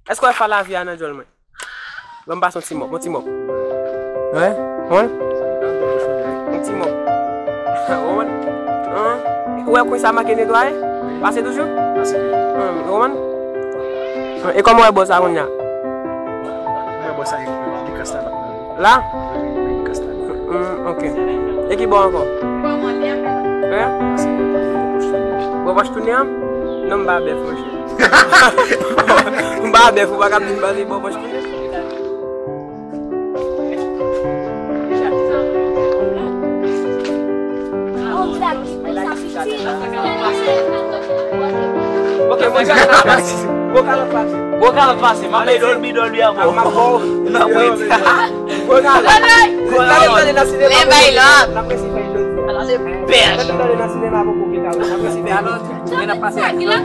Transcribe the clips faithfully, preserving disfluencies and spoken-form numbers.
Èske w wè fa lavi a nan djòl mwen? Ban m pase yon ti mòp, yon ti mòp. Wi, konprann? Yon ti mòp. Ou konprann? Ou wè kwen sa manke netwaye? Pase toujou? Pase toujou. Ou konprann? E kòman w wè bò sa kounye a? Mwen bò sa li kras la. La? Li kras la. Hmm, ok. E ki bò ankò? Hein? Bò pòch tounen an? Non, m pa bèf, monchè. M pa bèf, ou pa ka vin pase bò pòch tounen. Ok, mwen sa pase. Gwo kalòt pase. Gwo kalòt pase. M ap bay dòlbi dòlbi avè w. M ap ba w. Gwo kalòt. Gwo kalòt. Tande, tande nan sinema. Lè bay lòt. N ap resi fè jodi. Ala se bèch. Tande, tande nan sinema poko gen kalòt. N ap resi fè jodi. Men n ap pase ak lòt.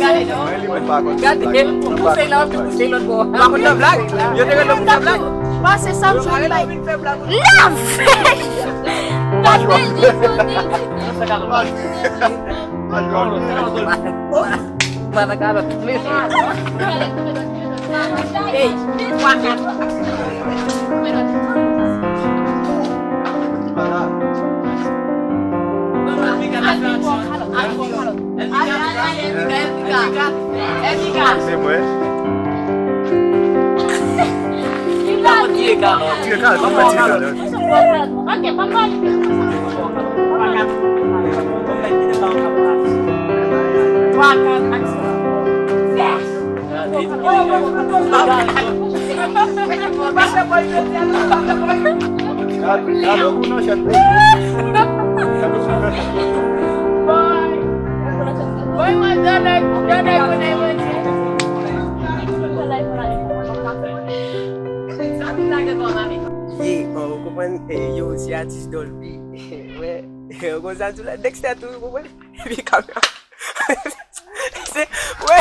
Gade non. Gade, ou pouse la, ou pouse lòt bò. Pa konn nan blag. Yo te rele pou fè blag. Pase sa, m sou li bay. N ap fè. N ap fè. Mwen nan kalòt. Ey, twa kat. Se mwen. Tire kalòt, ban mwen tire kalòt. Ok, pa pale. Ye, bon, ou konprann, e, yo, se atis Dolby. Wè, ou konn sa m di w la, Dexter tou, ou konprann? Epi kamera. Se, wè.